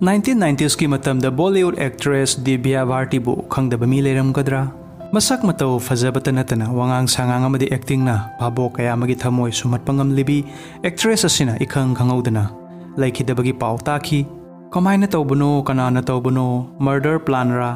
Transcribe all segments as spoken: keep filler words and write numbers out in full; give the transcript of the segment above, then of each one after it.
Nineteen ꯅꯥꯏꯟꯇꯤꯁꯀꯤ ꯃꯇꯝꯗ Bollywood actress ꯗꯤꯕ꯭ꯌꯥ ꯚꯥꯔꯇꯤꯕꯨ ꯈꯪꯗꯕ ꯃꯤ ꯂꯩꯔꯝꯒꯗ꯭ꯔꯥ? ꯃꯁꯛ ꯃꯇꯧ ꯐꯖꯕꯇ ꯅꯠꯇꯅ ꯋꯥꯉꯥꯡ ꯁꯉꯥꯡ ꯑꯃꯗꯤ ꯑꯦꯛꯇꯤꯡꯅ ꯚꯥꯕꯣꯛ ꯀꯌꯥ ꯑꯃꯒꯤ ꯊꯃꯣꯏ ꯁꯨꯝꯍꯠꯄ ꯉꯝꯂꯤꯕꯤ ꯑꯦꯛꯇ꯭ꯔꯦꯁ ꯑꯁꯤꯅ ꯏꯈꯪ ꯈꯪꯍꯧꯗꯅ ꯂꯩꯈꯤꯗꯕꯒꯤ ꯄꯥꯎ ꯇꯥꯈꯤ꯫ ꯀꯃꯥꯏꯅ ꯇꯧꯕꯅꯣ, ꯀꯅꯥꯅ ꯇꯧꯕꯅꯣ, ꯃꯔꯗꯔ ꯄ꯭ꯂꯥꯟꯔꯥ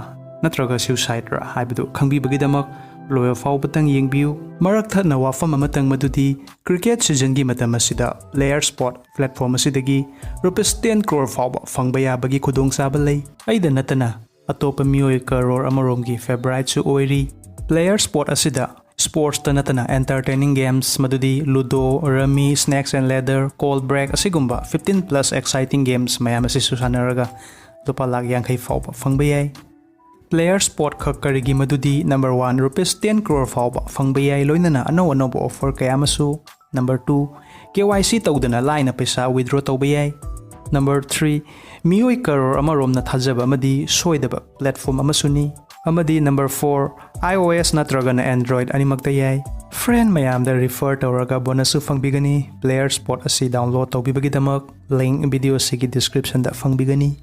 ꯅꯠꯇ꯭ꯔꯒ ꯁ꯭ꯌꯨꯁꯥꯏꯗꯔꯥ ꯍꯥꯏꯕꯗꯨ ꯈꯪꯕꯤꯕꯒꯤꯗꯃꯛ ꯂꯣꯏꯕ ꯐꯥꯎꯕꯇꯪ ꯌꯦꯡꯕꯤꯌꯨ꯫ ꯃꯔꯛ ꯊꯠꯅ ꯋꯥꯐꯝ ꯑꯃꯇꯪ, ꯃꯗꯨꯗꯤ ꯀ꯭ꯔꯤꯀꯦꯠ ꯁꯤꯖꯟꯒꯤ ꯃꯇꯝ ꯑꯁꯤꯗ ꯄ꯭ꯂꯦꯌꯔ ꯁ꯭ꯄꯣꯠ ꯄ꯭ꯂꯦꯠꯐꯣꯝ ꯑꯁꯤꯗꯒꯤ ꯔꯨꯄꯤꯁ ꯇꯦꯟ ꯀ꯭ꯔꯣꯔ ꯐꯥꯎꯕ ꯐꯪꯕ ꯌꯥꯕꯒꯤ ꯈꯨꯗꯣꯡꯆꯥꯕ ꯂꯩ꯫ ꯑꯩꯗ ꯅꯠꯇꯅ ꯑꯇꯣꯞꯄ ꯃꯤꯑꯣꯏ ꯀꯔꯣꯔ ꯑꯃꯔꯣꯝꯒꯤ ꯐꯦꯚꯔꯥꯏꯠꯁꯨ ꯑꯣꯏꯔꯤ꯫ ꯄ꯭ꯂꯦꯌꯔ ꯁ꯭ꯄꯣꯠ ꯑꯁꯤꯗ ꯁ꯭ꯄꯣꯔꯠꯁꯇ ꯅꯠꯇꯅ ꯑꯦꯟꯇꯔꯇꯦꯅꯤꯡ ꯒꯦꯝꯁ, ꯃꯗꯨꯗꯤ ludo, rummy, snakes and ladder, call break ꯑꯁꯤꯒꯨꯝꯕ ꯐꯤꯐꯇꯤꯟ ꯄ꯭ꯂꯁ ꯑꯦꯛꯁꯥꯏꯇꯤꯡ ꯒꯦꯝꯁ ꯃꯌꯥꯝ ꯑꯁꯤꯁꯨ ꯁꯥꯟꯅꯔꯒ ꯂꯨꯄꯥ ꯂꯥꯈ ꯌꯥꯡꯈꯩ ꯐꯥꯎꯕ ꯐꯪꯕ ꯌꯥꯏ꯫ ꯄ꯭ꯂꯦꯌꯔ ꯁ꯭ꯄꯣꯠ ꯈꯛ ꯀꯔꯤꯒꯤ? ꯃꯗꯨꯗꯤ number one, rupees ten crore ꯐꯥꯎꯕ ꯐꯪꯕ ꯌꯥꯏ, ꯂꯣꯏꯅꯅ ꯑꯅꯧ ꯑꯅꯧꯕ ꯑꯣꯐꯔ ꯀꯌꯥ ꯑꯃꯁꯨ꯫ ꯅꯝꯕꯔ ꯇꯨ, ꯀꯦ ꯋꯥꯏ ꯁꯤ ꯇꯧꯗꯅ ꯂꯥꯏꯅ ꯄꯩꯁꯥ ꯋꯤꯗ꯭ꯔꯣ ꯇꯧꯕ ꯌꯥꯏ꯫ ꯅꯝꯕꯔ ꯊ꯭ꯔꯤ, ꯃꯤꯑꯣꯏ ꯀꯔꯣꯔ ꯑꯃꯔꯣꯝꯅ ꯊꯥꯖꯕ ꯑꯃꯗꯤ ꯁꯣꯏꯗꯕ ꯄ꯭ꯂꯦꯠꯐꯣꯝ ꯑꯃꯁꯨꯅꯤ꯫ ꯑꯃꯗꯤ ꯅꯝꯕꯔ ꯐꯣꯔ, iOS ꯅꯠꯇ꯭ꯔꯒꯅ Android ꯑꯅꯤꯃꯛꯇ ꯌꯥꯏ꯫ ꯐ꯭ꯔꯦꯟ ꯃꯌꯥꯝꯗ ꯔꯤꯐꯔ ꯇꯧꯔꯒ ꯕꯣꯅꯁꯁꯨ ꯐꯪꯕꯤꯒꯅꯤ꯫ ꯄ꯭ꯂꯦꯌꯔ ꯁ꯭ꯄꯣꯠ ꯑꯁꯤ ꯗꯥꯎꯟꯂꯣꯗ ꯇꯧꯕꯤꯕꯒꯤꯗꯃꯛ ꯂꯤꯡꯛ ꯚꯤꯗꯤꯑꯣ ꯑꯁꯤꯒꯤ ꯗꯤꯁꯀ꯭ꯔꯤꯞꯁꯟꯗ ꯐꯪꯕꯤꯒꯅꯤ꯫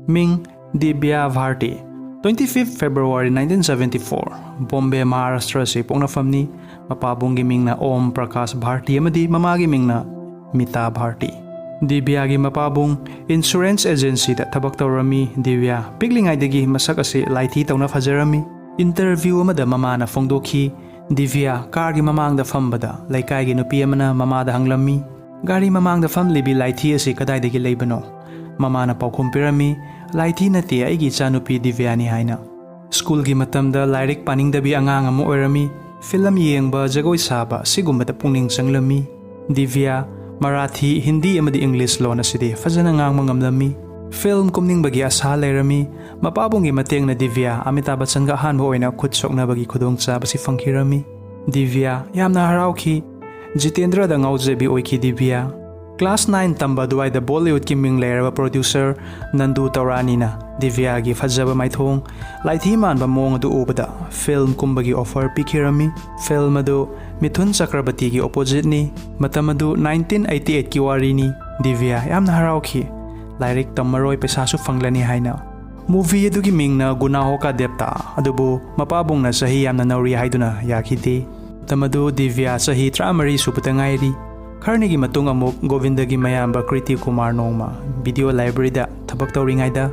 ꯃꯤꯡ: ꯗꯤꯕ꯭ꯌꯥ Bharti. Twenty fifth February nineteen seventy four, Bombay, Maharashtra ꯑꯁꯤ ꯄꯣꯛꯅꯐꯝꯅꯤ꯫ ꯃꯄꯥꯕꯨꯡꯒꯤ ꯃꯤꯡꯅ ꯑꯣꯝ ꯄ꯭ꯔꯀꯥꯁ ꯚꯥꯔꯇꯤ ꯑꯃꯗꯤ ꯃꯃꯥꯒꯤ ꯃꯤꯡꯅ ꯃꯤꯇꯥ ꯚꯥꯔꯇꯤ꯫ ꯗꯤꯕ꯭ꯌꯥꯒꯤ ꯃꯄꯥꯕꯨꯡ ꯏꯟꯁꯨꯔꯦꯟꯁ ꯑꯦꯖꯦꯟꯁꯤꯗ ꯊꯕꯛ ꯇꯧꯔꯝꯃꯤ꯫ ꯗꯤꯕ꯭ꯌꯥ ꯄꯤꯛꯂꯤꯉꯩꯗꯒꯤ ꯃꯁꯛ ꯑꯁꯤ ꯂꯥꯏꯊꯤ ꯇꯧꯅ ꯐꯖꯔꯝꯃꯤ꯫ ꯏꯟꯇꯔꯚ꯭ꯌꯨ ꯑꯃꯗ ꯃꯃꯥꯅ ꯐꯣꯡꯗꯣꯛꯈꯤ, ꯗꯤꯕ꯭ꯌꯥ ꯀꯥꯔꯒꯤ ꯃꯃꯥꯡꯗ ꯐꯝꯕꯗ ꯂꯩꯀꯥꯏꯒꯤ ꯅꯨꯄꯤ ꯑꯃꯅ ꯃꯃꯥꯗ ꯍꯪꯂꯝꯃꯤ, "ꯒꯥꯔꯤ ꯃꯃꯥꯡꯗ ꯐꯝꯂꯤꯕꯤ ꯂꯥꯏꯊꯤ ꯑꯁꯤ ꯀꯗꯥꯏꯗꯒꯤ ꯂꯩꯕꯅꯣ?" ꯃꯃꯥꯅ ꯄꯥꯎꯈꯨꯝ ꯄꯤꯔꯝꯃꯤ, "ꯂꯥꯏꯊꯤ ꯅꯠꯇꯦ, ꯑꯩꯒꯤ ꯏꯆꯥꯅꯨꯄꯤ ꯗꯤꯕ꯭ꯌꯥꯅꯤ" ꯍꯥꯏꯅ꯫ ꯁ꯭ꯀꯨꯜꯒꯤ ꯃꯇꯝꯗ ꯂꯥꯏꯔꯤꯛ ꯄꯥꯅꯤꯡꯗꯕꯤ ꯑꯉꯥꯡ ꯑꯃ ꯑꯣꯏꯔꯝꯃꯤ꯫ ꯐꯤꯂꯝ ꯌꯦꯡꯕ, ꯖꯒꯣꯏ ꯁꯥꯕ, ꯁꯤꯒꯨꯝꯕꯗ ꯄꯨꯛꯅꯤꯡ ꯆꯪꯂꯝꯃꯤ꯫ ꯗꯤꯕ꯭ꯌꯥ ꯃꯔꯥꯊꯤ, ꯍꯤꯟꯗꯤ ꯑꯃꯗꯤ ꯏꯪꯂꯤꯁ ꯂꯣꯟ ꯑꯁꯤꯗꯤ ꯐꯖꯅ ꯉꯥꯡꯕ ꯉꯝꯂꯝꯃꯤ꯫ ꯐꯤꯂꯝ ꯀꯨꯝꯅꯤꯡꯕꯒꯤ ꯑꯁꯥ ꯂꯩꯔꯝꯃꯤ꯫ ꯃꯄꯥꯕꯨꯡꯒꯤ ꯃꯇꯦꯡꯅ ꯗꯤꯕ꯭ꯌꯥ ꯑꯃꯤꯇꯥꯕ ꯕꯆꯟꯒ ꯑꯍꯥꯟꯕ ꯑꯣꯏꯅ ꯈꯨꯠ ꯁꯣꯛꯅꯕꯒꯤ ꯈꯨꯗꯣꯡꯆꯥꯕꯁꯤ ꯐꯪꯈꯤꯔꯝꯃꯤ꯫ ꯗꯤꯕ꯭ꯌꯥ ꯌꯥꯝꯅ ꯍꯔꯥꯎꯈꯤ꯫ ꯖꯤꯇꯦꯟꯗ꯭ꯔꯗ ꯉꯥꯎꯖꯕꯤ ꯑꯣꯏꯈꯤ ꯗꯤꯕ꯭ꯌꯥ꯫ ꯀ꯭ꯂꯥꯁ ꯅꯥꯏꯟ ꯇꯝꯕ ꯑꯗꯨꯋꯥꯏꯗ ꯕꯣꯂꯤꯋꯨꯗꯀꯤ ꯃꯤꯡ ꯂꯩꯔꯕ ꯄ꯭ꯔꯣꯗ꯭ꯌꯨꯁꯔ ꯅꯟꯗꯨ ꯇꯧꯔꯥꯅꯤꯅ ꯗꯤꯕ꯭ꯌꯥꯒꯤ ꯐꯖꯕ ꯃꯥꯏꯊꯣꯡ, ꯂꯥꯏꯊꯤ ꯃꯥꯟꯕ ꯃꯑꯣꯡ ꯑꯗꯨ ꯎꯕꯗ ꯐꯤꯂꯝ ꯀꯨꯝꯕꯒꯤ ꯑꯣꯐꯔ ꯄꯤꯈꯤꯔꯝꯃꯤ꯫ ꯐꯤꯂꯝ ꯑꯗꯨ ꯃꯤꯊꯨꯟ ꯆꯀ꯭ꯔꯕꯇꯤꯒꯤ ꯑꯣꯄꯣꯖꯤꯠꯅꯤ꯫ ꯃꯇꯝ ꯑꯗꯨ ꯅꯥꯏꯟꯇꯤꯟ ꯑꯩꯠꯇꯤ ꯑꯩꯠꯀꯤ ꯋꯥꯔꯤꯅꯤ꯫ ꯗꯤꯕ꯭ꯌꯥ ꯌꯥꯝꯅ ꯍꯔꯥꯎꯈꯤ꯫ ꯂꯥꯏꯔꯤꯛ ꯇꯝꯃꯔꯣꯏ, ꯄꯩꯁꯥꯁꯨ ꯐꯪꯂꯅꯤ ꯍꯥꯏꯅ꯫ ꯃꯨꯚꯤ ꯑꯗꯨꯒꯤ ꯃꯤꯡꯅ ꯒꯨꯅꯥꯍꯣ ꯀꯥ ꯗꯦꯞꯇꯥ, ꯑꯗꯨꯕꯨ ꯃꯄꯥꯕꯨꯡꯅ ꯆꯍꯤ ꯌꯥꯝꯅ ꯅꯧꯔꯤ ꯍꯥꯏꯗꯨꯅ ꯌꯥꯈꯤꯗꯦ꯫ ꯃꯇꯝ ꯑꯗꯨ ꯗꯤꯕ꯭ꯌꯥ ꯆꯍꯤ ꯇꯔꯥꯃꯔꯤ ꯁꯨꯕꯗ ꯉꯥꯏꯔꯤ꯫ ꯈꯔꯅꯤꯒꯤ ꯃꯇꯨꯡ ꯑꯃꯨꯛ ꯒꯣꯕꯤꯟꯗꯒꯤ ꯃꯌꯥꯝꯕ ꯀ꯭ꯔꯤꯇꯤ ꯀꯨꯃꯥꯔ ꯅꯣꯡꯃ ꯚꯤꯗꯤꯑꯣ ꯂꯥꯏꯕ꯭ꯔꯦꯔꯤꯗ ꯊꯕꯛ ꯇꯧꯔꯤꯉꯩꯗ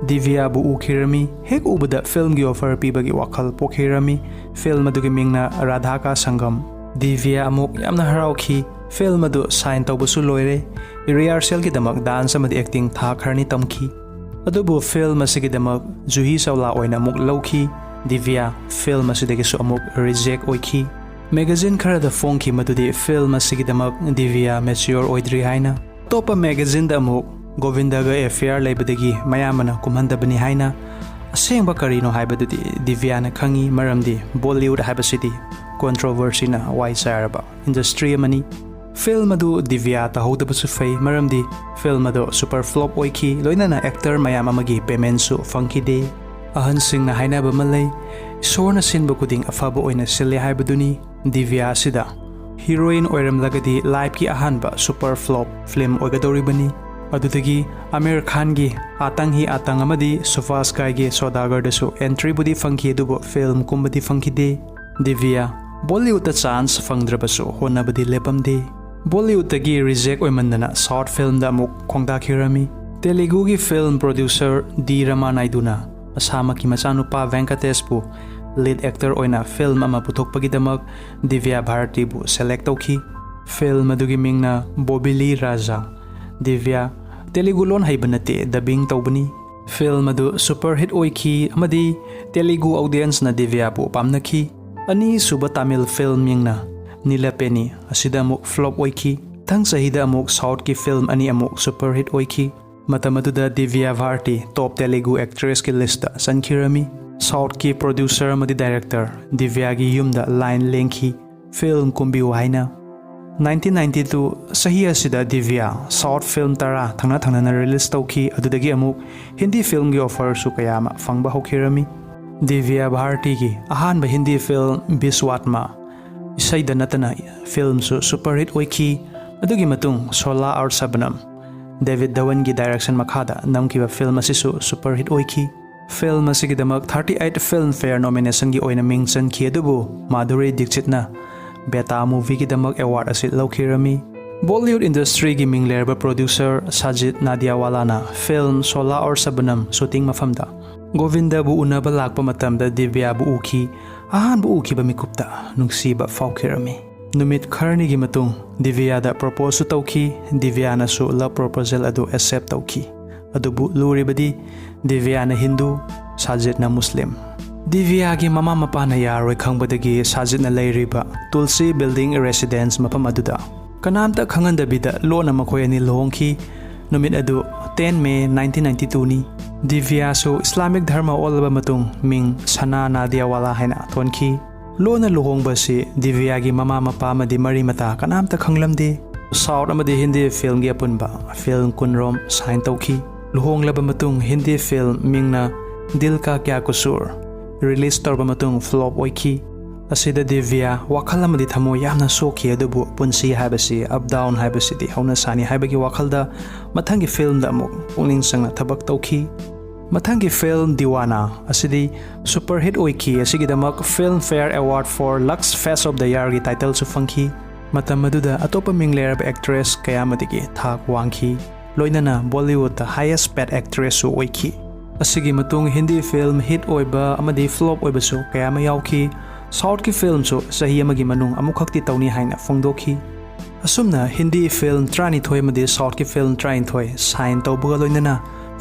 ꯗꯤꯕ꯭ꯌꯥꯕꯨ ꯎꯈꯤꯔꯝꯃꯤ꯫ ꯍꯦꯛ ꯎꯕꯗ ꯐꯤꯜꯝꯒꯤ ꯑꯣꯐꯔ ꯄꯤꯕꯒꯤ ꯋꯥꯈꯜ ꯄꯣꯛꯈꯤꯔꯝꯃꯤ꯫ ꯐꯤꯜꯝ ꯑꯗꯨꯒꯤ ꯃꯤꯡꯅ ꯔꯥꯙꯥ ꯀꯥ ꯁꯪꯒꯝ꯫ ꯗꯤꯕ꯭ꯌꯥ ꯑꯃꯨꯛ ꯌꯥꯝꯅ ꯍꯔꯥꯎꯈꯤ꯫ ꯐꯤꯜꯝ ꯑꯗꯨ ꯁꯥꯏꯟ ꯇꯧꯕꯁꯨ ꯂꯣꯏꯔꯦ꯫ ꯔꯤꯍꯥꯔꯁꯦꯜꯒꯤꯗꯃꯛ ꯗꯥꯟꯁ ꯑꯃꯗꯤ ꯑꯦꯛꯇꯤꯡ ꯊꯥ ꯈꯔꯅꯤ ꯇꯝꯈꯤ꯫ ꯑꯗꯨꯕꯨ ꯐꯤꯜꯝ ꯑꯁꯤꯒꯤꯗꯃꯛ ꯖꯨꯍꯤ ꯆꯧꯂꯥ ꯑꯣꯏꯅ ꯑꯃꯨꯛ ꯂꯧꯈꯤ꯫ ꯗꯤꯕ꯭ꯌꯥ ꯐꯤꯜꯝ ꯑꯁꯤꯗꯒꯤꯁꯨ ꯑꯃꯨꯛ ꯔꯤꯖꯦꯛ ꯑꯣꯏꯈꯤ꯫ ꯃꯦꯒꯥꯖꯤꯟ ꯈꯔꯗ ꯐꯣꯡꯈꯤ ꯃꯗꯨꯗꯤ ꯐꯤꯜꯝ ꯑꯁꯤꯒꯤꯗꯃꯛ ꯗꯤꯕ꯭ꯌꯥ ꯃꯦꯆ꯭ꯌꯣꯔ ꯑꯣꯏꯗ꯭ꯔꯤ ꯍꯥꯏꯅ꯫ ꯑꯇꯣꯞꯄ ꯃꯦꯒꯥꯖꯤꯟꯗ ꯑꯃꯨꯛ ꯒꯣꯕꯤꯟꯗꯒ ꯑꯦꯐꯤꯌꯥꯔ ꯂꯩꯕꯗꯒꯤ ꯃꯌꯥꯝꯕꯅ ꯀꯨꯝꯍꯟꯗꯕꯅꯤ ꯍꯥꯏꯅ꯫ ꯑꯁꯦꯡꯕ ꯀꯔꯤꯅꯣ ꯍꯥꯏꯕꯗꯨꯗꯤ ꯗꯤꯕ꯭ꯌꯥꯅ ꯈꯪꯏ, ꯃꯔꯝꯗꯤ ꯕꯣꯂꯤꯋꯨꯗ ꯍꯥꯏꯕꯁꯤꯗꯤ ꯀꯣꯟꯇ꯭ꯔꯣꯚꯔꯁꯤꯅ ꯋꯥꯏ ꯆꯥꯏꯔꯕ ꯏꯟꯗꯁꯇ꯭ꯔꯤ ꯑꯃꯅꯤ꯫ ꯐꯤꯜꯝ ꯑꯗꯨ ꯗꯤꯕ꯭ꯌꯥ ꯇꯧꯍꯧꯗꯕꯁꯨ ꯐꯩ, ꯃꯔꯝꯗꯤ ꯐꯤꯜꯝ ꯑꯗꯨ ꯁꯨꯄꯔ ꯐ꯭ꯂꯣꯞ ꯑꯣꯏꯈꯤ, ꯂꯣꯏꯅꯅ ꯑꯦꯛꯇꯔ ꯃꯌꯥꯝ ꯑꯃꯒꯤ ꯄꯦꯃꯦꯟꯁꯨ ꯐꯪꯈꯤꯗꯦ꯫ ꯑꯍꯟꯁꯤꯡꯅ ꯍꯥꯏꯅꯕ ꯑꯃ ꯂꯩ, "ꯏꯁꯣꯔꯅ ꯁꯤꯟꯕ ꯈꯨꯗꯤꯡ ꯑꯐꯕ ꯑꯣꯏꯅ ꯁꯤꯜꯂꯦ" ꯍꯥꯏꯕꯗꯨꯅꯤ꯫ ꯗꯤꯕ꯭ꯌꯥ ꯑꯁꯤꯗ ꯍꯤꯔꯣꯏꯟ ꯑꯣꯏꯔꯝꯂꯒꯗꯤ ꯂꯥꯏꯐꯀꯤ ꯑꯍꯥꯟꯕ ꯁꯨꯄꯔ ꯐ꯭ꯂꯣꯞ ꯐꯤꯜꯝ ꯑꯣꯏꯒꯗꯧꯔꯤꯕꯅꯤ꯫ ꯑꯗꯨꯗꯒꯤ ꯑꯃꯤꯔ ꯈꯥꯟꯒꯤ ꯑꯥꯇꯪ ꯍꯤ ꯑꯥꯇꯪ ꯑꯃꯗꯤ ꯁꯨꯚꯥꯁ ꯘꯥꯏꯒꯤ ꯁꯣꯗꯥꯒꯔꯗꯁꯨ ꯑꯦꯟꯇ꯭ꯔꯤꯕꯨꯗꯤ ꯐꯪꯈꯤ, ꯑꯗꯨꯕꯨ ꯐꯤꯜꯝ ꯀꯨꯝꯕꯗꯤ ꯐꯪꯈꯤꯗꯦ꯫ ꯗꯤꯕ꯭ꯌꯥ ꯕꯣꯂꯤꯋꯨꯗꯇ ꯆꯥꯟꯁ ꯐꯪꯗ꯭ꯔꯕꯁꯨ ꯍꯣꯠꯅꯕꯗꯤ ꯂꯦꯞꯄꯝꯗꯦ꯫ ꯕꯣꯂꯤꯋꯨꯗꯇꯒꯤ ꯔꯤꯖꯦꯛ ꯑꯣꯏꯃꯟꯗꯅ ꯁꯥꯎꯠ ꯐꯤꯜꯝꯗ ꯑꯃꯨꯛ ꯈꯣꯡꯗꯥꯈꯤꯔꯝꯃꯤ꯫ ꯇꯦꯂꯨꯒꯨꯒꯤ ꯐꯤꯜꯝ ꯄ꯭ꯔꯣꯗ꯭ꯌꯨꯁꯔ ꯗꯤ ꯔꯃꯥꯅꯥꯏꯗꯨꯅ ꯃꯁꯥꯃꯛꯀꯤ ꯃꯆꯥꯅꯨꯄꯥ ꯚꯦꯡꯀꯇꯦꯁꯄꯨ ꯂꯤꯗ ꯑꯦꯛꯇꯔ ꯑꯣꯏꯅ ꯐꯤꯜꯝ ꯑꯃ ꯄꯨꯊꯣꯛꯄꯒꯤꯗꯃꯛ ꯗꯤꯕ꯭ꯌꯥ ꯚꯥꯔꯇꯤꯕꯨ ꯁꯦꯂꯦꯛ ꯇꯧꯈꯤ꯫ ꯐꯤꯜꯝ ꯑꯗꯨꯒꯤ ꯃꯤꯡꯅ ꯕꯣꯕꯤꯂꯤ ꯔꯥꯖꯥ꯫ ꯗꯤꯕ꯭ꯌꯥ ꯇꯦꯂꯨꯒꯨ ꯂꯣꯟ ꯍꯩꯕ ꯅꯠꯇꯦ, ꯗꯕꯤꯡ ꯇꯧꯕꯅꯤ꯫ ꯐꯤꯜꯝ ꯑꯗꯨ ꯁꯨꯄꯔ ꯍꯤꯠ ꯑꯣꯏꯈꯤ ꯑꯃꯗꯤ ꯇꯦꯂꯨꯒꯨ ꯑꯣꯗꯤꯌꯟꯁꯅ ꯗꯤꯕ꯭ꯌꯥꯕꯨ ꯄꯥꯝꯅꯈꯤ꯫ ꯑꯅꯤꯁꯨꯕ ꯇꯥꯃꯤꯜ ꯐꯤꯜꯝ ꯃꯤꯡꯅ ꯅꯤꯂꯥꯄꯦꯅꯤ, ꯑꯁꯤꯗ ꯑꯃꯨꯛ ꯐ꯭ꯂꯣꯞ ꯑꯣꯏꯈꯤ꯫ ꯃꯊꯪ ꯆꯍꯤꯗ ꯑꯃꯨꯛ ꯁꯥꯎꯠꯀꯤ ꯐꯤꯜꯝ ꯑꯅꯤ ꯑꯃꯨꯛ ꯁꯨꯄꯔ ꯍꯤꯠ ꯑꯣꯏꯈꯤ꯫ ꯃꯇꯝ ꯑꯗꯨꯗ ꯗꯤꯕ꯭ꯌꯥ ꯚꯥꯔꯇꯤ ꯇꯣꯞ ꯇꯦꯂꯨꯒꯨ ꯑꯦꯛꯇ꯭ꯔꯦꯁꯀꯤ ꯂꯤꯁꯇ ꯆꯟꯈꯤꯔꯝꯃꯤ꯫ ꯁꯥꯎꯠꯀꯤ ꯄ꯭ꯔꯣꯗ꯭ꯌꯨꯁꯔ ꯑꯃꯗꯤ ꯗꯥꯏꯔꯦꯛꯇꯔ ꯗꯤꯕ꯭ꯌꯥꯒꯤ ꯌꯨꯝꯗ ꯂꯥꯏꯟ ꯂꯦꯡꯈꯤ, "ꯐꯤꯜꯝ ꯀꯨꯝꯕꯤꯌꯨ" ꯍꯥꯏꯅ꯫ ꯅꯥꯏꯟꯇꯤꯟ ꯅꯥꯏꯟꯇꯤ ꯇꯨ ꯆꯍꯤ ꯑꯁꯤꯗ ꯗꯤꯕ꯭ꯌꯥ ꯁꯥꯎꯠ ꯐꯤꯜꯝ ꯇꯔꯥ ꯊꯪꯅ ꯊꯪꯅꯅ ꯔꯤꯂꯤꯁ ꯇꯧꯈꯤ꯫ ꯑꯗꯨꯗꯒꯤ ꯑꯃꯨꯛ ꯍꯤꯟꯗꯤ ꯐꯤꯜꯝꯒꯤ ꯑꯣꯐꯔꯁꯨ ꯀꯌꯥ ꯑꯃ ꯐꯪꯕ ꯍꯧꯈꯤꯔꯝꯃꯤ꯫ ꯗꯤꯕ꯭ꯌꯥ ꯚꯥꯔꯇꯤꯒꯤ ꯑꯍꯥꯟꯕ ꯍꯤꯟꯗꯤ ꯐꯤꯜꯝ ꯕꯤꯁ꯭ꯋꯥꯠꯃꯥ, ꯏꯁꯩꯗ ꯅꯠꯇꯅ ꯐꯤꯜꯝꯁꯨ ꯁꯨꯄꯔ ꯍꯤꯠ ꯑꯣꯏꯈꯤ꯫ ꯑꯗꯨꯒꯤ ꯃꯇꯨꯡ ꯁꯣꯂꯥ ꯑꯣꯔ ꯁꯕꯅꯝ, ꯗꯦꯕꯤꯗ ꯙꯋꯟꯒꯤ ꯗꯥꯏꯔꯦꯛꯁꯟ ꯃꯈꯥꯗ ꯅꯝꯈꯤꯕ ꯐꯤꯜꯝ ꯑꯁꯤꯁꯨ ꯁꯨꯄꯔ ꯍꯤꯠ ꯑꯣꯏꯈꯤ꯫ ꯐꯤꯜꯝ ꯑꯁꯤꯒꯤꯗꯃꯛ thirty eight Filmfare nominationꯒꯤ ꯑꯣꯏꯅ ꯃꯤꯡ ꯆꯟꯈꯤ, ꯑꯗꯨꯕꯨ ꯃꯥꯙꯨꯔꯤ ꯗꯤꯛꯁꯤꯠꯅ ꯕꯦꯇꯥ ꯃꯨꯚꯤꯒꯤꯗꯃꯛ ꯑꯦꯋꯥꯔꯗ ꯑꯁꯤ ꯂꯧꯈꯤꯔꯝꯃꯤ꯫ ꯕꯣꯂꯤꯋꯨꯗ ꯏꯟꯗꯁꯇ꯭ꯔꯤꯒꯤ ꯃꯤꯡ ꯂꯩꯔꯕ producer ꯁꯥꯖꯤꯗ ꯅꯥꯗꯤꯌꯥꯋꯥꯂꯥꯅ film ꯁꯣꯂꯥ or Shabnam shooting ꯃꯐꯝꯗ ꯒꯣꯕꯤꯟꯗꯕꯨ ꯎꯅꯕ ꯂꯥꯛꯄ ꯃꯇꯝꯗ ꯗꯤꯕ꯭ꯌꯥꯕꯨ ꯎꯈꯤ꯫ ꯑꯍꯥꯟꯕ ꯎꯈꯤꯕ ꯃꯤꯀꯨꯞꯇ ꯅꯨꯡꯁꯤꯕ ꯐꯥꯎꯈꯤꯔꯝꯃꯤ꯫ ꯅꯨꯃꯤꯠ ꯈꯔꯅꯤꯒꯤ ꯃꯇꯨꯡ ꯗꯤꯕ꯭ꯌꯥꯗ ꯄ꯭ꯔꯣꯄꯣꯖꯁꯨ ꯇꯧꯈꯤ꯫ ꯗꯤꯕ꯭ꯌꯥꯅꯁꯨ ꯂꯚ ꯄ꯭ꯔꯣꯄꯣꯖꯦꯜ ꯑꯗꯨ ꯑꯦꯛꯁꯦꯞ ꯇꯧꯈꯤ꯫ ꯑꯗꯨꯕꯨ ꯂꯨꯔꯤꯕꯗꯤ ꯗꯤꯕ꯭ꯌꯥꯅ ꯍꯤꯟꯗꯨ, ꯁꯥꯖꯤꯗꯅ ꯃꯨꯁꯂꯤꯝ꯫ ꯗꯤꯕ꯭ꯌꯥꯒꯤ ꯃꯃꯥ ꯃꯄꯥꯅ ꯌꯥꯔꯣꯏ ꯈꯪꯕꯗꯒꯤ ꯁꯥꯖꯤꯗꯅ ꯂꯩꯔꯤꯕ ꯇꯨꯜꯁꯤ ꯕꯤꯜꯗꯤꯡ ꯔꯦꯁꯤꯗꯦꯟꯁ ꯃꯐꯝ ꯑꯗꯨꯗ ꯀꯅꯥꯝꯇ ꯈꯪꯍꯟꯗꯕꯤꯗ ꯂꯣꯟꯅ ꯃꯈꯣꯏ ꯑꯅꯤ ꯂꯨꯍꯣꯡꯈꯤ꯫ ꯅꯨꯃꯤꯠ ꯑꯗꯨ ten May nineteen ninety twoꯅꯤ꯫ ꯗꯤꯕ꯭ꯌꯥꯁꯨ ꯏꯁꯂꯥꯃꯤꯛ ꯙꯔꯃ ꯑꯣꯜꯂꯕ ꯃꯇꯨꯡ ꯃꯤꯡ ꯁꯅꯥ ꯅꯥꯗꯤꯌꯥꯋꯥꯂꯥ ꯍꯥꯏꯅ ꯊꯣꯟꯈꯤ꯫ ꯂꯣꯟꯅ ꯂꯨꯍꯣꯡꯕ ꯑꯁꯤ ꯗꯤꯕ꯭ꯌꯥꯒꯤ ꯃꯃꯥ ꯃꯄꯥ ꯑꯃꯗꯤ ꯃꯔꯤ ꯃꯇꯥ ꯀꯅꯥꯝꯇ ꯈꯪꯂꯝꯗꯦ꯫ ꯁꯥꯎꯠ ꯑꯃꯗꯤ ꯍꯤꯟꯗꯤ ꯐꯤꯜꯝꯒꯤ ꯑꯄꯨꯟꯕ ꯐꯤꯜꯝ ꯀꯨꯟꯔꯣꯝ ꯁꯥꯏꯟ ꯇꯧꯈꯤ꯫ ꯂꯨꯍꯣꯡꯂꯕ ꯃꯇꯨꯡ ꯍꯤꯟꯗꯤ ꯐꯤꯜꯝ ꯃꯤꯡꯅ ꯗꯤꯜ ꯀꯥ ꯀ꯭ꯌꯥ ꯀꯁꯨꯔ ꯔꯤꯂꯤꯖ ꯇꯧꯔꯕ ꯃꯇꯨꯡ ꯐ꯭ꯂꯣꯞ ꯑꯣꯏꯈꯤ꯫ ꯑꯁꯤꯗ ꯗꯤꯕ꯭ꯌꯥ ꯋꯥꯈꯜ ꯑꯃꯗꯤ ꯊꯃꯣꯏ ꯌꯥꯝꯅ ꯁꯣꯛꯈꯤ, ꯑꯗꯨꯕꯨ ꯄꯨꯟꯁꯤ ꯍꯥꯏꯕꯁꯤ ꯑꯞ ꯗꯥꯎꯟ ꯍꯥꯏꯕꯁꯤꯗꯤ ꯍꯧꯅ ꯁꯥꯅꯤ ꯍꯥꯏꯕꯒꯤ ꯋꯥꯈꯜꯗ ꯃꯊꯪꯒꯤ ꯐꯤꯜꯝꯗ ꯑꯃꯨꯛ ꯄꯨꯛꯅꯤꯡ ꯆꯪꯅ ꯊꯕꯛ ꯇꯧꯈꯤ꯫ ꯃꯊꯪꯒꯤ ꯐꯤꯜꯝ ꯗꯤꯋꯥꯅꯥ ꯑꯁꯤꯗꯤ ꯁꯨꯄꯔ ꯍꯤꯠ ꯑꯣꯏꯈꯤ꯫ ꯑꯁꯤꯒꯤꯗꯃꯛ Filmfare Award for Lux Face of the Yearꯒꯤ ꯇꯥꯏꯇꯜꯁꯨ ꯐꯪꯈꯤ꯫ ꯃꯇꯝ ꯑꯗꯨꯗ ꯑꯇꯣꯞꯄ ꯃꯤꯡ ꯂꯩꯔꯕ ꯑꯦꯛꯇ꯭ꯔꯦꯁ ꯀꯌꯥ ꯑꯃꯗꯒꯤ ꯊꯥꯛ ꯋꯥꯡꯈꯤ꯫ ꯂꯣꯏꯅꯅ ꯕꯣꯂꯤꯋꯨꯗꯇ highest paid actressꯁꯨ ꯑꯣꯏꯈꯤ꯫ ꯑꯁꯤꯒꯤ ꯃꯇꯨꯡ ꯍꯤꯟꯗꯤ ꯐꯤꯜꯝ ꯍꯤꯠ ꯑꯣꯏꯕ ꯑꯃꯗꯤ ꯐ꯭ꯂꯣꯞ ꯑꯣꯏꯕꯁꯨ ꯀꯌꯥ ꯑꯃ ꯌꯥꯎꯈꯤ꯫ ꯁꯥꯎꯠꯀꯤ ꯐꯤꯜꯝꯁꯨ ꯆꯍꯤ ꯑꯃꯒꯤ ꯃꯅꯨꯡ ꯑꯃꯨꯛꯈꯛꯇꯤ ꯇꯧꯅꯤ ꯍꯥꯏꯅ ꯐꯣꯡꯗꯣꯛꯈꯤ꯫ ꯑꯁꯨꯝꯅ ꯍꯤꯟꯗꯤ ꯐꯤꯜꯝ ꯇꯔꯥꯅꯤꯊꯣꯏ ꯑꯃꯗꯤ ꯁꯥꯎꯠꯀꯤ ꯐꯤꯜꯝ ꯇꯔꯥꯅꯤꯊꯣꯏ ꯁꯥꯏꯟ ꯇꯧꯕꯒ ꯂꯣꯏꯅꯅ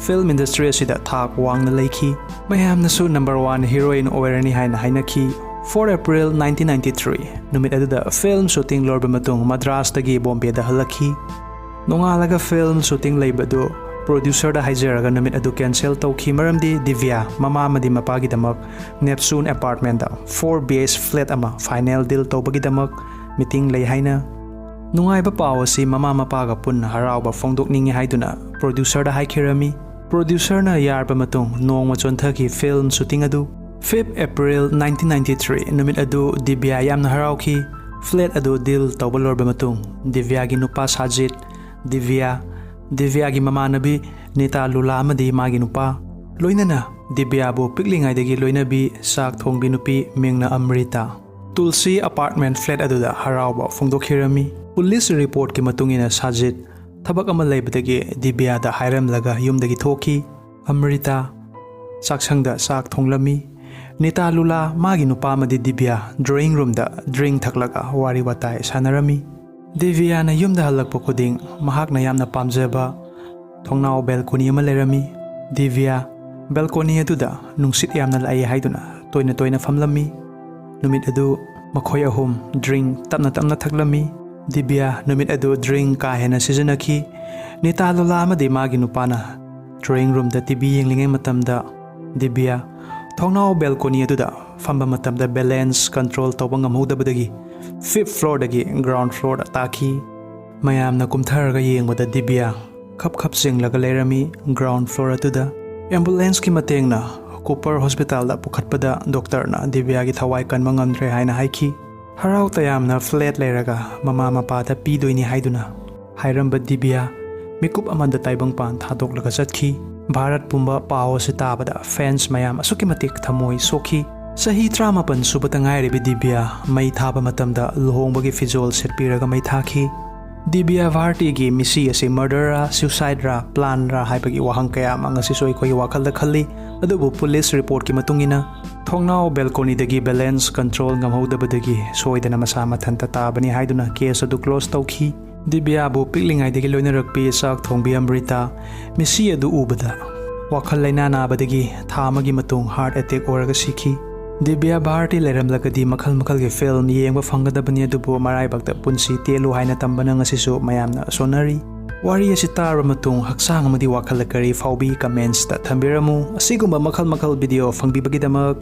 ꯐꯤꯜꯝ ꯏꯟꯗꯁꯇ꯭ꯔꯤ ꯑꯁꯤꯗ ꯊꯥꯛ ꯋꯥꯡꯅ ꯂꯩꯈꯤ꯫ ꯃꯌꯥꯝꯅꯁꯨ ꯅꯝꯕꯔ ꯋꯥꯟ ꯍꯤꯔꯣꯏꯟ ꯑꯣꯏꯔꯅꯤ ꯍꯥꯏꯅ ꯍꯥꯏꯅꯈꯤ꯫ Four April nineteen ninety three ꯅꯨꯃꯤꯠ ꯑꯗꯨꯗ ꯐꯤꯜꯝ ꯁꯨꯇꯤꯡ ꯂꯣꯏꯔꯕ ꯃꯇꯨꯡ ꯃꯗ꯭ꯔꯥꯁꯇꯒꯤ ꯕꯣꯝꯕꯦꯗ ꯍꯜꯂꯛꯈꯤ꯫ ꯅꯣꯡꯉꯥꯜꯂꯒ ꯐꯤꯜꯝ ꯁꯨꯇꯤꯡ ꯂꯩꯕꯗꯨ ꯄ꯭ꯔꯣꯗ꯭ꯌꯨꯁꯔꯗ ꯍꯥꯏꯖꯔꯒ ꯅꯨꯃꯤꯠ ꯑꯗꯨ ꯀꯦꯟꯁꯦꯜ ꯇꯧꯈꯤ, ꯃꯔꯝꯗꯤ ꯗꯤꯕ꯭ꯌꯥ ꯃꯃꯥ ꯑꯃꯗꯤ ꯃꯄꯥꯒꯤꯗꯃꯛ ꯅꯦꯞꯆꯨꯟ ꯑꯦꯄꯥꯔꯠꯃꯦꯟꯗ four B H H flat ꯑꯃ ꯐꯥꯏꯅꯦꯜ ꯗꯤꯜ ꯇꯧꯕꯒꯤꯗꯃꯛ ꯃꯤꯇꯤꯡ ꯂꯩ ꯍꯥꯏꯅ꯫ ꯅꯨꯡꯉꯥꯏꯕ ꯄꯥꯎ ꯑꯁꯤ ꯃꯃꯥ ꯃꯄꯥꯒ ꯄꯨꯟꯅ ꯍꯔꯥꯎꯕ ꯐꯣꯡꯗꯣꯛꯅꯤꯡꯏ ꯍꯥꯏꯗꯨꯅ ꯄ꯭ꯔꯣꯗ꯭ꯌꯨꯁꯔꯗ ꯍꯥꯏꯈꯤꯔꯝꯃꯤ꯫ ꯄ꯭ꯔꯣꯗ꯭ꯌꯨꯁꯔꯅ ꯌꯥꯔꯕ ꯃꯇꯨꯡ ꯅꯣꯡꯃ ꯆꯣꯟꯊꯈꯤ ꯐꯤꯜꯝ ꯁꯨꯇꯤꯡ ꯑꯗꯨ꯫ Fifth April nineteen ninety three ꯅꯨꯃꯤꯠ ꯑꯗꯨ ꯗꯤꯕ꯭ꯌꯥ ꯌꯥꯝꯅ ꯍꯔꯥꯎꯈꯤ꯫ ꯐ꯭ꯂꯦꯠ ꯑꯗꯨ ꯗꯤꯜ ꯇꯧꯕ ꯂꯣꯏꯔꯕ ꯃꯇꯨꯡ ꯗꯤꯕ꯭ꯌꯥꯒꯤ ꯅꯨꯄꯥ ꯁꯥꯖꯤꯠ, ꯗꯤꯕ꯭ꯌꯥ, ꯗꯤꯕ꯭ꯌꯥꯒꯤ ꯃꯃꯥꯟꯅꯕꯤ ꯅꯤꯇꯥ ꯂꯨꯂꯥ ꯑꯃꯗꯤ ꯃꯥꯒꯤ ꯅꯨꯄꯥ, ꯂꯣꯏꯅꯅ ꯗꯤꯕ꯭ꯌꯥꯕꯨ ꯄꯤꯛꯂꯤꯉꯩꯗꯒꯤ ꯂꯣꯏꯅꯕꯤ ꯆꯥꯛ ꯊꯣꯡꯕꯤ ꯅꯨꯄꯤ ꯃꯤꯡꯅ ꯑꯃ꯭ꯔꯤꯇꯥ꯫ ꯇꯨꯜꯁꯤ ꯑꯄꯥꯔꯠꯃꯦꯟ ꯐ꯭ꯂꯦꯠ ꯑꯗꯨꯗ ꯍꯔꯥꯎꯕ ꯐꯣꯡꯗꯣꯛꯈꯤꯔꯝꯃꯤ꯫ ꯄꯨꯂꯤꯁ ꯔꯤꯄꯣꯔꯠꯀꯤ ꯃꯇꯨꯡ ꯏꯟꯅ ꯁꯥꯖꯤꯠ ꯊꯕꯛ ꯑꯃ ꯂꯩꯕꯗꯒꯤ ꯗꯤꯕ꯭ꯌꯥꯗ ꯍꯥꯏꯔꯝꯂꯒ ꯌꯨꯝꯗꯒꯤ ꯊꯣꯛꯈꯤ꯫ ꯑꯃ꯭ꯔꯤꯇꯥ ꯆꯥꯛꯁꯪꯗ ꯆꯥꯛ ꯊꯣꯡꯂꯝꯃꯤ꯫ ꯅꯤꯇꯥ ꯂꯨꯂꯥ, ꯃꯥꯒꯤ ꯅꯨꯄꯥ ꯑꯃꯗꯤ ꯗꯤꯕ꯭ꯌꯥ ꯗ꯭ꯔꯣꯌꯤꯡ ꯔꯨꯝꯗ ꯗ꯭ꯔꯤꯡ ꯊꯛꯂꯒ ꯋꯥꯔꯤ ꯋꯥꯇꯥꯏ ꯁꯥꯟꯅꯔꯝꯃꯤ꯫ ꯗꯤꯕ꯭ꯌꯥꯅ ꯌꯨꯝꯗ ꯍꯜꯂꯛꯄ ꯈꯨꯗꯤꯡ ꯃꯍꯥꯛꯅ ꯌꯥꯝꯅ ꯄꯥꯝꯖꯕ ꯊꯣꯡꯅꯥꯎ ꯕꯦꯜꯀꯣꯅꯤ ꯑꯃ ꯂꯩꯔꯝꯃꯤ꯫ ꯗꯤꯕ꯭ꯌꯥ ꯕꯦꯜꯀꯣꯅꯤ ꯑꯗꯨꯗ ꯅꯨꯡꯁꯤꯠ ꯌꯥꯝꯅ ꯂꯥꯛꯏ ꯍꯥꯏꯗꯨꯅ ꯇꯣꯏꯅ ꯇꯣꯏꯅ ꯐꯝꯂꯝꯃꯤ꯫ ꯅꯨꯃꯤꯠ ꯑꯗꯨ ꯃꯈꯣꯏ ꯑꯍꯨꯝ ꯗ꯭ꯔꯤꯡ ꯇꯞꯅ ꯇꯞꯅ ꯊꯛꯂꯝꯃꯤ꯫ ꯗꯤꯕ꯭ꯌꯥ ꯅꯨꯃꯤꯠ ꯑꯗꯨ ꯗ꯭ꯔꯤꯡ ꯀꯥ ꯍꯦꯟꯅ ꯁꯤꯖꯤꯟꯅꯈꯤ꯫ ꯅꯤꯇꯥ ꯂꯨꯂꯥ ꯑꯃꯗꯤ ꯃꯥꯒꯤ ꯅꯨꯄꯥꯅ ꯗ꯭ꯔꯣꯌꯤꯡ ꯔꯨꯝꯗ ꯇꯤ ꯚꯤ ꯌꯦꯡꯂꯤꯉꯩ ꯃꯇꯝꯗ ꯗꯤꯕ꯭ꯌꯥ ꯊꯣꯡꯅꯥꯎ ꯕꯦꯜꯀꯣꯅꯤ ꯑꯗꯨꯗ ꯐꯝꯕ ꯃꯇꯝꯗ ꯕꯦꯂꯦꯟꯁ ꯀꯟꯇ꯭ꯔꯣꯜ ꯇꯧꯕ ꯉꯝꯍꯧꯗꯕꯗꯒꯤ ꯐꯤꯐ ꯐ꯭ꯂꯣꯔꯗꯒꯤ ꯒ꯭ꯔꯥꯎꯟ ꯐ꯭ꯂꯣꯔꯗ ꯇꯥꯈꯤ꯫ ꯃꯌꯥꯝꯅ ꯀꯨꯝꯊꯔꯒ ꯌꯦꯡꯕꯗ ꯗꯤꯕ꯭ꯌꯥ ꯈꯞ ꯈꯞ ꯆꯤꯡꯂꯒ ꯂꯩꯔꯝꯃꯤ ꯒ꯭ꯔꯥꯎꯟ ꯐ꯭ꯂꯣꯔ ꯑꯗꯨꯗ꯫ ꯑꯦꯝꯕꯨꯂꯦꯟꯁꯀꯤ ꯃꯇꯦꯡꯅ ꯀꯨꯄꯔ ꯍꯣꯁꯄꯤꯇꯥꯜꯗ ꯄꯨꯈꯠꯄꯗ ꯗꯣꯛꯇꯔꯅ ꯗꯤꯕ꯭ꯌꯥꯒꯤ ꯊꯋꯥꯏ ꯀꯟꯕ ꯉꯝꯗ꯭ꯔꯦ ꯍꯥꯏꯅ ꯍꯥꯏꯈꯤ꯫ ꯍꯔꯥꯎ ꯇꯌꯥꯝꯅ ꯐ꯭ꯂꯦꯠ ꯂꯩꯔꯒ ꯃꯃꯥ ꯃꯄꯥꯗ ꯄꯤꯗꯣꯏꯅꯤ ꯍꯥꯏꯗꯨꯅ ꯍꯥꯏꯔꯝꯕ ꯗꯤꯕ꯭ꯌꯥ ꯃꯤꯀꯨꯞ ꯑꯃꯗ ꯇꯥꯏꯕꯪꯄꯥꯟ ꯊꯥꯗꯣꯛꯂꯒ ꯆꯠꯈꯤ꯫ ꯚꯥꯔꯠ ꯄꯨꯝꯕ ꯄꯥꯎ ꯑꯁꯤ ꯇꯥꯕꯗ ꯐꯦꯟꯁ ꯃꯌꯥꯝ ꯑꯁꯨꯛꯀꯤ ꯃꯇꯤꯛ ꯊꯃꯣꯏ ꯁꯣꯛꯈꯤ꯫ ꯆꯍꯤ ꯇꯔꯥꯃꯥꯄꯟ ꯁꯨꯕꯇ ꯉꯥꯏꯔꯤꯕꯤ ꯗꯤꯕ꯭ꯌꯥ ꯃꯩ ꯊꯥꯕ ꯃꯇꯝꯗ ꯂꯨꯍꯣꯡꯕꯒꯤ ꯐꯤꯖꯣꯜ ꯁꯦꯠꯄꯤꯔꯒ ꯃꯩ ꯊꯥꯈꯤ꯫ ꯗꯤꯕ꯭ꯌꯥ ꯚꯥꯔꯇꯤꯒꯤ ꯃꯤꯁꯤ ꯑꯁꯤ ꯃꯔꯗꯔꯔꯥ, ꯁ꯭ꯌꯨꯁꯥꯏꯗꯔꯥ, ꯄ꯭ꯂꯥꯟꯔꯥ ꯍꯥꯏꯕꯒꯤ ꯋꯥꯍꯪ ꯀꯌꯥ ꯑꯃ ꯉꯁꯤꯁꯨ ꯑꯩꯈꯣꯏꯒꯤ ꯋꯥꯈꯜꯗ ꯈꯜꯂꯤ꯫ ꯑꯗꯨꯕꯨ ꯄꯨꯂꯤꯁ ꯔꯤꯄꯣꯔꯠꯀꯤ ꯃꯇꯨꯡ ꯏꯟꯅ ꯊꯣꯡꯅꯥꯎ ꯕꯦꯜꯀꯣꯅꯤꯗꯒꯤ ꯕꯦꯂꯦꯟꯁ ꯀꯟꯇ꯭ꯔꯣꯜ ꯉꯝꯍꯧꯗꯕꯗꯒꯤ ꯁꯣꯏꯗꯅ ꯃꯁꯥ ꯃꯊꯟꯇ ꯇꯥꯕꯅꯤ ꯍꯥꯏꯗꯨꯅ ꯀꯦꯁ ꯑꯗꯨ ꯀ꯭ꯂꯣꯖ ꯇꯧꯈꯤ꯫ ꯗꯤꯕ꯭ꯌꯥꯕꯨ ꯄꯤꯛꯂꯤꯉꯩꯗꯒꯤ ꯂꯣꯏꯅꯔꯛꯄꯤ ꯆꯥꯛ ꯊꯣꯡꯕꯤ ꯑꯃ꯭ꯔꯤꯇꯥ ꯃꯤꯁꯤ ꯑꯗꯨ ꯎꯕꯗ ꯋꯥꯈꯜ ꯂꯩꯅꯥ ꯅꯥꯕꯗꯒꯤ ꯊꯥ ꯑꯃꯒꯤ ꯃꯇꯨꯡ ꯍꯥꯔꯠ ꯑꯦꯇꯦꯛ ꯑꯣꯏꯔꯒ ꯁꯤꯈꯤ꯫ ꯗꯤꯕ꯭ꯌꯥ ꯚꯥꯔꯇꯤ ꯂꯩꯔꯝꯂꯒꯗꯤ ꯃꯈꯜ ꯃꯈꯜꯒꯤ ꯐꯤꯜꯝ ꯌꯦꯡꯕ ꯐꯪꯒꯗꯕꯅꯤ, ꯑꯗꯨꯕꯨ ꯃꯔꯥꯏꯕꯛꯇ ꯄꯨꯟꯁꯤ ꯇꯦꯜꯂꯨ ꯍꯥꯏꯅ ꯇꯝꯕꯅ ꯉꯁꯤꯁꯨ ꯃꯌꯥꯝꯅ ꯁꯣꯟꯅꯔꯤ꯫ ꯋꯥꯔꯤ ꯑꯁꯤ ꯇꯥꯔꯕ ꯃꯇꯨꯡ ꯍꯛꯆꯥꯡ ꯑꯃꯗꯤ ꯋꯥꯈꯜꯗ ꯀꯔꯤ ꯐꯥꯎꯕꯤ ꯀꯃꯦꯟꯁꯇ ꯊꯝꯕꯤꯔꯝꯃꯨ꯫ ꯑꯁꯤꯒꯨꯝꯕ ꯃꯈꯜ ꯃꯈꯜ ꯚꯤꯗꯤꯑꯣ ꯐꯪꯕꯤꯕꯒꯤꯗꯃꯛ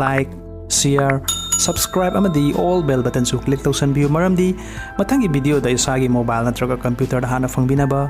ꯂꯥꯏꯛ, ꯁꯤꯌꯥꯔ, ꯁꯕꯁꯀ꯭ꯔꯥꯏꯕ ꯑꯃꯗꯤ ꯑꯣꯜ ꯕꯦꯜ ꯕꯇꯟꯁꯨ ꯀ꯭ꯂꯤꯛ ꯇꯧꯁꯟꯕꯤꯌꯨ, ꯃꯔꯝꯗꯤ ꯃꯊꯪꯒꯤ ꯚꯤꯗꯤꯑꯣꯗ ꯏꯁꯥꯒꯤ ꯃꯣꯕꯥꯏꯜ ꯅꯠꯇ꯭ꯔꯒ ꯀꯝꯄ꯭ꯌꯨꯇꯔꯗ ꯍꯥꯟꯅ ꯐꯪꯕꯤꯅꯕ꯫